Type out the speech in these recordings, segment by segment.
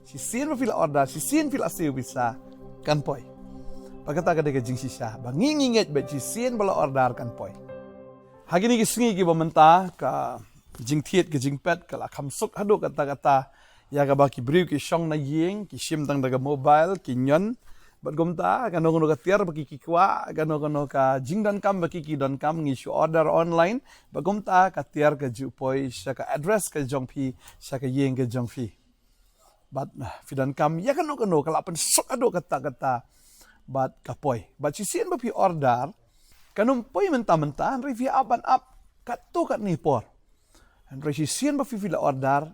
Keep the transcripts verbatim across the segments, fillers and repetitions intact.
Shisien ba phi la order, shisien phi la siew pisa, kan poi. Ba kata ka dei ka jingshisha ba ngi ngi ngeit ba shisien ba la order kan poi. Ha kine ki sngi kiba mynta ka jingthied ka jingpet ka la kham suk haduh katta katta, ïa kaba ki briew ki shong na ïing, ki shim tang da ka mobile, ki ñion. Bad kumta kano kano ka tiar ba ki ki kwah, kano kano ka jingdonkam ba ki ki donkam, ngi shu order online. Bad kumta ka tiar ka ju poi sha ka address ka jong phi, sha ka ïing ka jong phi. Bad, ah, phi donkam ïa kano kano, ka la pynsuk haduh katta katta, bad ka poi. Bad shisien ba phi order, kan ym poi mynta mynta, hynrei phi hap ban ap katto katne por. Hynrei shisien ba phi phi la order,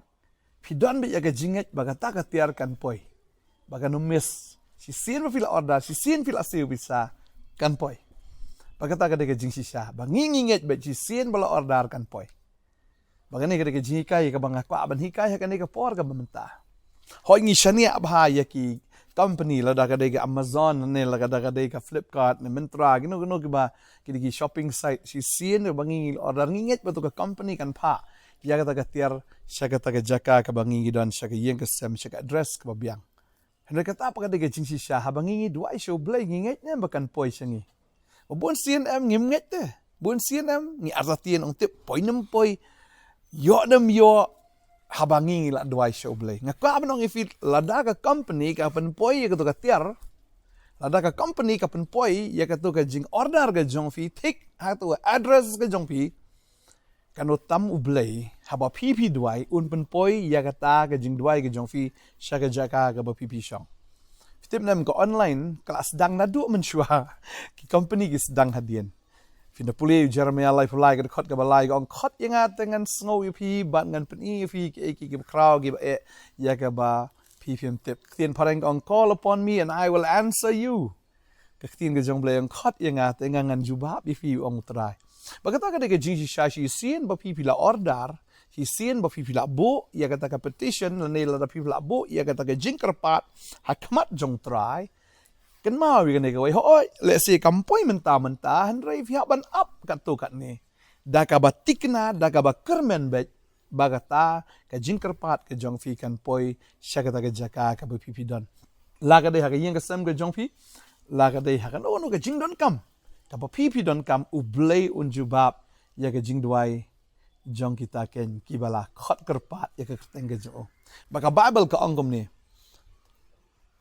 phi don beit ïa ka jingngeit ba kata ka tiar kan poi, ba kan ym miss. Shisien ba phi la order, shisien phi la siew pisa, kan poi. Ba kata ka dei ka jingshisha ba ngi ngi ngeit ba shisien ba la order kan poi. Ba kane ka dei ka jinghikai kaba nga kwah ban hikai ha kane ka por kaba mynta. Hooid, ngi shaniah bha ïa ki company, lada ka dei ka Amazon ne lada ka dei ka Flipkart ne Myntra, kino kino kiba, ki dei ki shopping site. Shisien ba ngi ngi order, ngi ngeit ba to ka company kan phah ïa kata ka tiar sha kata ka jaka kaba ngi ngi don, sha ka ïing ka sem, sha ka address kaba biang. Hynrei kata pat ka dei ka jingshisha, haba ngi ngi duwai sha U Blei, ngi ngeit ne em ba kan poi sha ngi? Ba bun sien em ngim ngeit te. Bun sien em ngi artatien, ong tip poi ne ym poi, ïoh ne ym ïoh, haba ngi ngi la duwai sha U Blei. Nga kwah ban ong ïa phi, lada ka company ka pynpoi ïa kato ka tiar, lada ka company ka pynpoi ïa kato ka jingorder ka jong phi thik ha kato ka address ka jong phi, kano tam U Blei, haba phi phi duwai, un pynpoi ïa kata ka jingduwai ka jong phi sha ka jaka kaba phi phi shong. Phi tip ne em, ka online ka la sdang naduh mynshuwa. Ki company ki sdang hadien. Phin da pule ïa u Jeremiah laiphew lai, ka dkhot kaba lai, ka ong, khot ïa nga te ngan sngew ïa phi bad ngan pyni ïa phi kiei kiei kiba khraw kiba eh ïa kaba phi phim tip. Ka ktien phareng ka ong, call upon me and I will answer you. Ka ktien ka jong U Blei ong, khot ïa nga te nga ngan jubab ïa phi, ong U Trai. Ba kata ka dei ka jingshisha, shisien ba phi phi la order, shisien ba phi phi la buh ïa kata ka petition, lane lada phi phi la buh ïa kata ka jingkyrpad ha khmat jong U Trai, kynmaw ïa kane kawei. Hooid, lehse kam poi mynta mynta, hynrei phi hap ban ap katto katne da kaba thikna, da kaba kyrmen beit, ba kata ka jingkyrpad ka jong phi kan poi sha kata ka jaka kaba phi phi don. La ka dei ha ka ïing ka sem ka jong phi, la ka dei ha kano kano ka jingdonkam kaba phi phi donkam, U Blei un jubab ïa ka jingduwai jong kita keiñ kiba la khot kyrpad ïa ka kyrteng ka jong u. Ba ka Baibl ka ong kumne.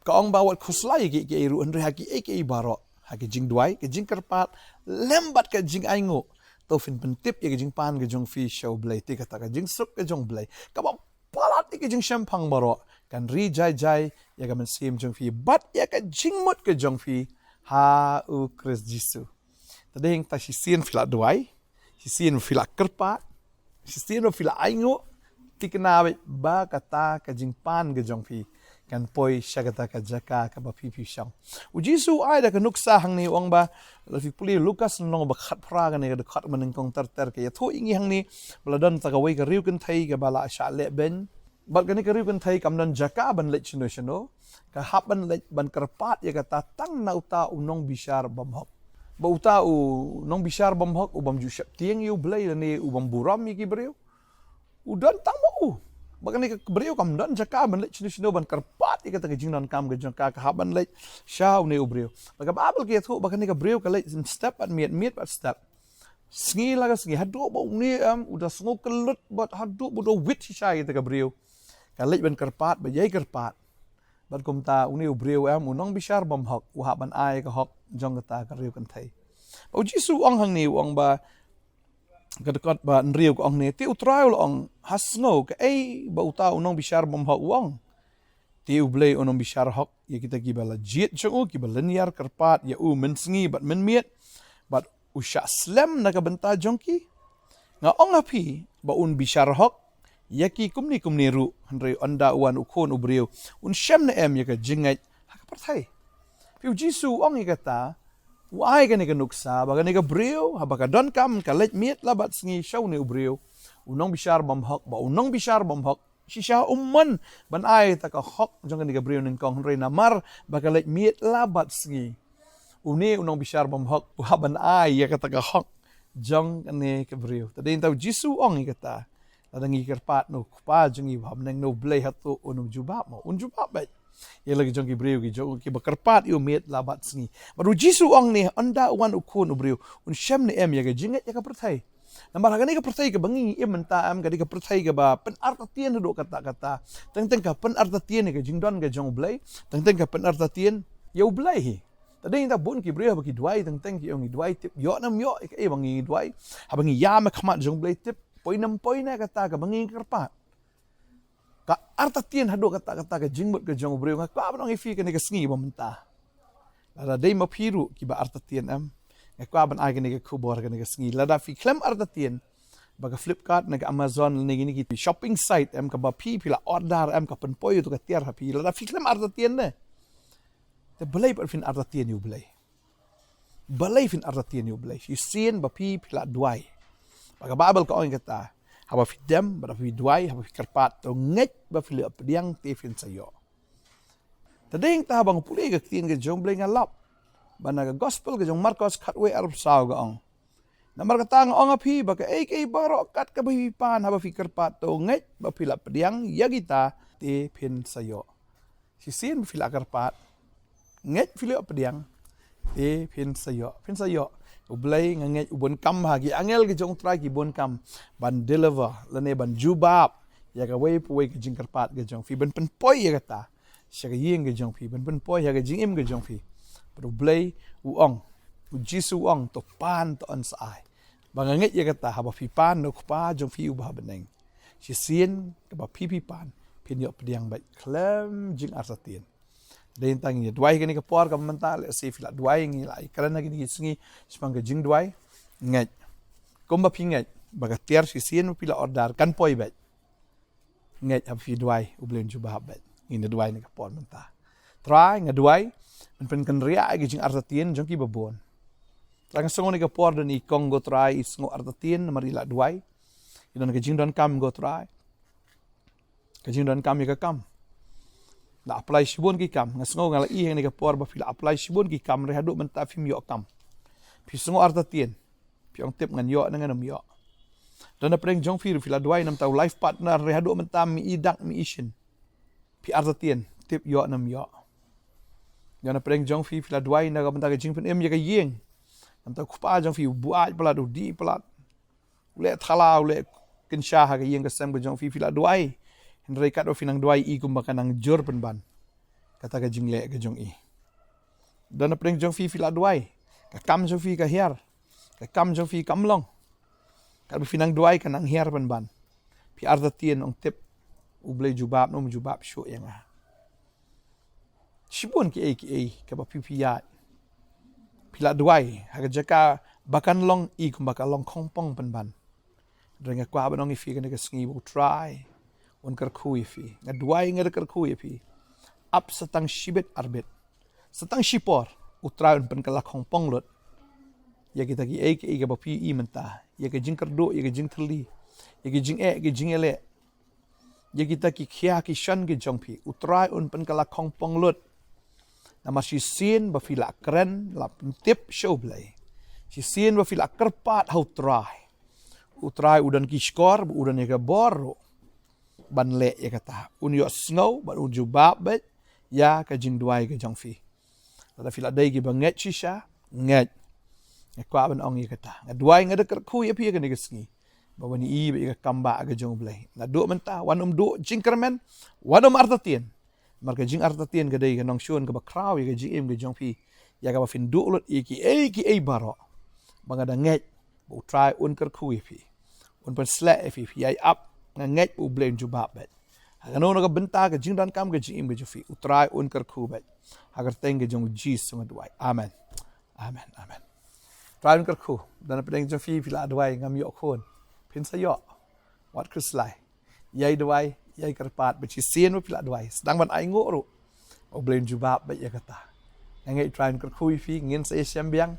Ka ong ba wat khuslai ïa kiei kiei ruh, hynrei ha kiei kiei baroh, ha ki jingduwai, ki jingkyrpad, lem bad ka jingainguh, to phin pyntip ïa ka jingpan ka jong phi sha U Blei. Te kata ka jingsuk ka jong U Blei kaba palat ïa ki jingshemphang baroh kan ri jai jai ïa ka mynsiem jong phi bad ïa ka jingmut ka jong phi ha U Khrist Jisu. Te dei hangta shisien phi la duwai, shisien phi la kyrpad, shisien phi la ainguh, thikna beit ba kata ka jingpan ka jong phi kan poi sha kata ka jaka kaba phi phi shong. U Jisu u ai da ka nuksa hangne, u ong ba, lada phi pule Lukas lynnong ba khatphra, kane ka dkhot ba nyngkong ter ter, ka ïathuh ïa ngi hangne ba la don ta kawei ka riewkynthei kaba la shah leh beiñ. Bad kane ka riewkynthei kam don jaka ban leit shano shano, ka hap ban leit ban kyrpad ïa kata tang na uta u nongbishar bymhok. Ba uta u nongbishar bymhok u bym ju sheptieng ïa U Blei lane u bym burom ïa ki briew, u don tang ma u. Ba kane ka briew kam don jaka ban leit shano shano ban kyrpad ïa kata ka jingdonkam ka jong ka, ka hap ban leit sha une u briew. Ba ka Baibl ka ïathuh ba kane ka briew ka leit step bad miet, miet bad step, sngi la ka sngi, haduh ba une em u da sngew kyllut bad haduh ba u da wit shisha ïa kata ka briew. Ka leit ban kyrpad, ba ïai kyrpad. Bad kumta une u briew em, u nongbishar bymhok, u hap ban ai ka hok jong kata ka riewkynthei. Ba u Jisu u ong hangne, u ong ba, ka dkhot ba hynriew ka ong hangne, te U Trai u la ong, ha sngew kaei ba uta u nongbishar bymhok u ong. Te U Blei u nongbishar hok ïa kita kiba la jied jong u, kiba lynñiar kyrpad ïa u mynsngi bad mynmiet, bad u shah slem na ka bynta jong ki. Nga ong ha phi ba un bishar hok ïa ki kumne kumne ruh, hynrei ynda u wan u Khun u briew, un shem ne em ïa ka jingngeit ha ka pyrthei? Phi, u Jisu u ong ïa kata, u ai kane ka nuksa ba kane ka briew, haba ka donkam, ka leit miet la bad sngi sha une u briew u nongbishar bymhok, ba u nongbishar bymhok shisha um mon ban ai ta ka hok jong kane ka briew nyngkong, hynrei namar ba ka leit miet la bad sngi, une u nongbishar bymhok u hap ban ai ïa kata ka hok jong kane ka briew. Te dei hangta u Jisu u ong ïa kata, Lada ngi kyrpad na u Kpa jong ngi uba ha bneng, na u Blei hato un ym jubab? Mo un jubab beit. Ïa la ki jong ki briew ki jong ki ba kyrpad ïa u miet la bad sngi. Bad u Jisu u ong ne, ynda u wan u Khun u briew, un shem ne em ïa ka jingngeit ïa ka pyrthei? Namar ha kane ka pyrthei kaba ngi im mynta em, ka dei ka pyrthei kaba pynartatien haduh katta katta. Teng teng ka pynartatien ïa ka jingdon ka jong u Blei. Teng teng ka pynartatien ïa u Blei hi. Te dei ngi da bun ki briew haba ki duwai, teng teng ki ong ngi duwai tip ïoh ne ym ïoh ïa kaei ba ngi duwai. Haba ngi ïam ha khmat jong u Blei tip poi ne ym poi na kata kaba ngi kyrpad. Ka artatien haduh katta katta ka jingmut ka jong u briew. Nga kwah ban ong ïa phi kane ka sngi ba mynta, lada dei ma phi ruh kiba artatien em, nga kwah ban ai kane ka khubor kane ka sngi. Lada phi khlem artatien, ba ka Flipkart ne ka Amazon ne kine ki shopping site em, kaba phi phi la order em, ka pynpoi ïa uto ka tiar ha phi, lada phi khlem artatien ne, te balei pat phin artatien ïa u Blei? Balei phin artatien ïa u Blei? Shisien ba phi phi la duwai. Ba ka Baibl ka ong kata, haba phi dem, ba da phi duwai, haba phi kyrpad, to ngeit ba phi la pdiang te phin sa ïoh. Te dei nangta haba nga pule ka ktien ka jong u Blei nga lap ba na ka gospel ka jong u Markos khatwei arphew saw ka ong, namar kata nga ong ha phi ba kaei kaei baroh kat kaba phi pan haba phi kyrpad, to ngeit ba phi la pdiang ïa kita te phin sa ïoh. Shisien ba phi la kyrpad, ngeit phi la pdiang, te phin sa ïoh, phin sa ïoh. U Blei nga ngeit u bun kam ha, ki angel ki jong u Trai ki bun kam ban deliver lane ban jubab ïa kawei pa kawei ka jingkyrpad ka jong phi, ban pynpoi ïa kata sha ka ïing ka jong phi, ban pynpoi ïa ka jingim ka jong phi. Bad u Blei u ong, u Jisu u ong, to pan to yn sa ai. Ba nga ngeit ïa kata, haba phi pan na u Kpa jong phi uba ha bneng, shisien kaba phi phi pan, phin ïoh pdiang beit khlem jingartatien. Dei tang ngi duwai kane ka por kaba mynta, lehse phi la duwai, ngi la ïakren ha kine ki sngi shaphang ka jingduwai. Ngeit, kumba phi ngeit ba ka tiar shisien ba phi la order kan poi beit. Ngeit haba phi duwai u Blei un jubab beit. Ngin da duwai na ka por mynta. Trai, nga duwai ban pynkynriah ïa ka jingartatien jong kiba bun. Trai, nga sngew na ka por don i kong, ko Trai, i sngew artatien namar i la duwai. I don ka jingdonkam, ko Trai, ka jingdonkam ïa ka kam. La apply shibun ki kam. Nga sngew, nga la ïohi na ka por ba phi la apply shibun ki kam, hynrei haduh mynta phim ïoh kam. Phi sngew artatien. Phi ong tip ngan ïoh ne ngan ym ïoh. Don na pdeng jong phi ruh phi la duwai namar u life partner, hynrei haduh mynta mi i dak mi i shin. Phi artatien, tip ïoh ne ym ïoh. Don na pdeng jong phi phi la duwai na ka bynta ka jingpynim ïa ka ïing. Namar u kpa jong phi u buaid palat, u dih palat, u leh thala, u leh kynsha ha ka ïing ka sem ka jong phi, phi la duwai. Hynrei katba phi nang duwai i kumba ka nang jur pynban kata ka jingleh ka jong i. Don na pdeng jong phi phi la duwai, ka kam jong phi ka hiar, ka kam jong phi kam long. Katba phi nang duwai ka nang hiar pynban. Phi artatien, ong tip U Blei jubab ne um jubab shuh ïa nga. Shibun kiei kiei kaba phi phi ïaid. Phi la duwai ha ka jaka ba kan long i kumba ka long khongpong pynban. Hynrei nga kwah ban ong ïa phi kane ka sngi ba U Trai un kyrkhu ïa phi. Nga duwai, nga da kyrkhu ïa phi. Ap sa tang shibit arbit, sa tang shipor, U Trai un pynkylla khongpong lut ïa kita kiei kiei kaba phi i mynta, ïa ka jingkyrduh, ïa ka jingthylli, ïa ka jingeh, ïa ka jingïaleh, ïa kita ki khia ki shan ki jong phi. U Trai un pynkylla khongpong lut. Namar shisien ba phi la kren, la pyntip sha U Blei, shisien ba phi la kyrpad ha U Trai, U Trai u don ki shkor bad u don ïa ka bor ruh ban leh ïa kata. Un ïohsngew bad un jubab beit ïa ka jingduwai ka jong phi. Lada phi la dei kiba ngeit shisha, ngeit. Nga kwah ban ong ïa kata. Nga duwai, nga da kyrkhu ïa phi ïa kane ka sngi, ba wan i bad ïa ka kam ba ka jong U Blei. Naduh mynta wan um duh jingkyrmen, wan um artatien. Namar ka jingartatien ka dei ka nongshun kaba khraw ïa ka jingim ka jong phi, ïa kaba phin duh lut ïa kiei kiei baroh. Ba nga da ngeit ba U Trai un kyrkhu ïa phi, un pynsleh ïa phi, phi ïai ap. Nga ngeit ba U Blei un jubab beit. Ha kano kano ka bynta ka jingdonkam ka jingim ka jong phi, U Trai un kyrkhu beit. Ha ka kyrteng ka jong U Jisu nga duwai. Amen. Amen. Amen. Trai un kyrkhu. Don na pdeng jong phi phi la duwai ngam ïoh khun, phin sa ïoh. Wat khuslai. Ïai duwai, ïai kyrpad, bad shisien ba phi la duwai, sdang ban ai nguh ruh, U Blei un jubab beit ïa kata. Nga ngeit U Trai un kyrkhu ïa phi. Ngin sa ïashem biang.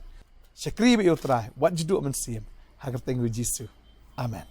Shakri beit ïa U Trai wat ju duh mynsiem. Ha ka kyrteng U Jisu. Amen.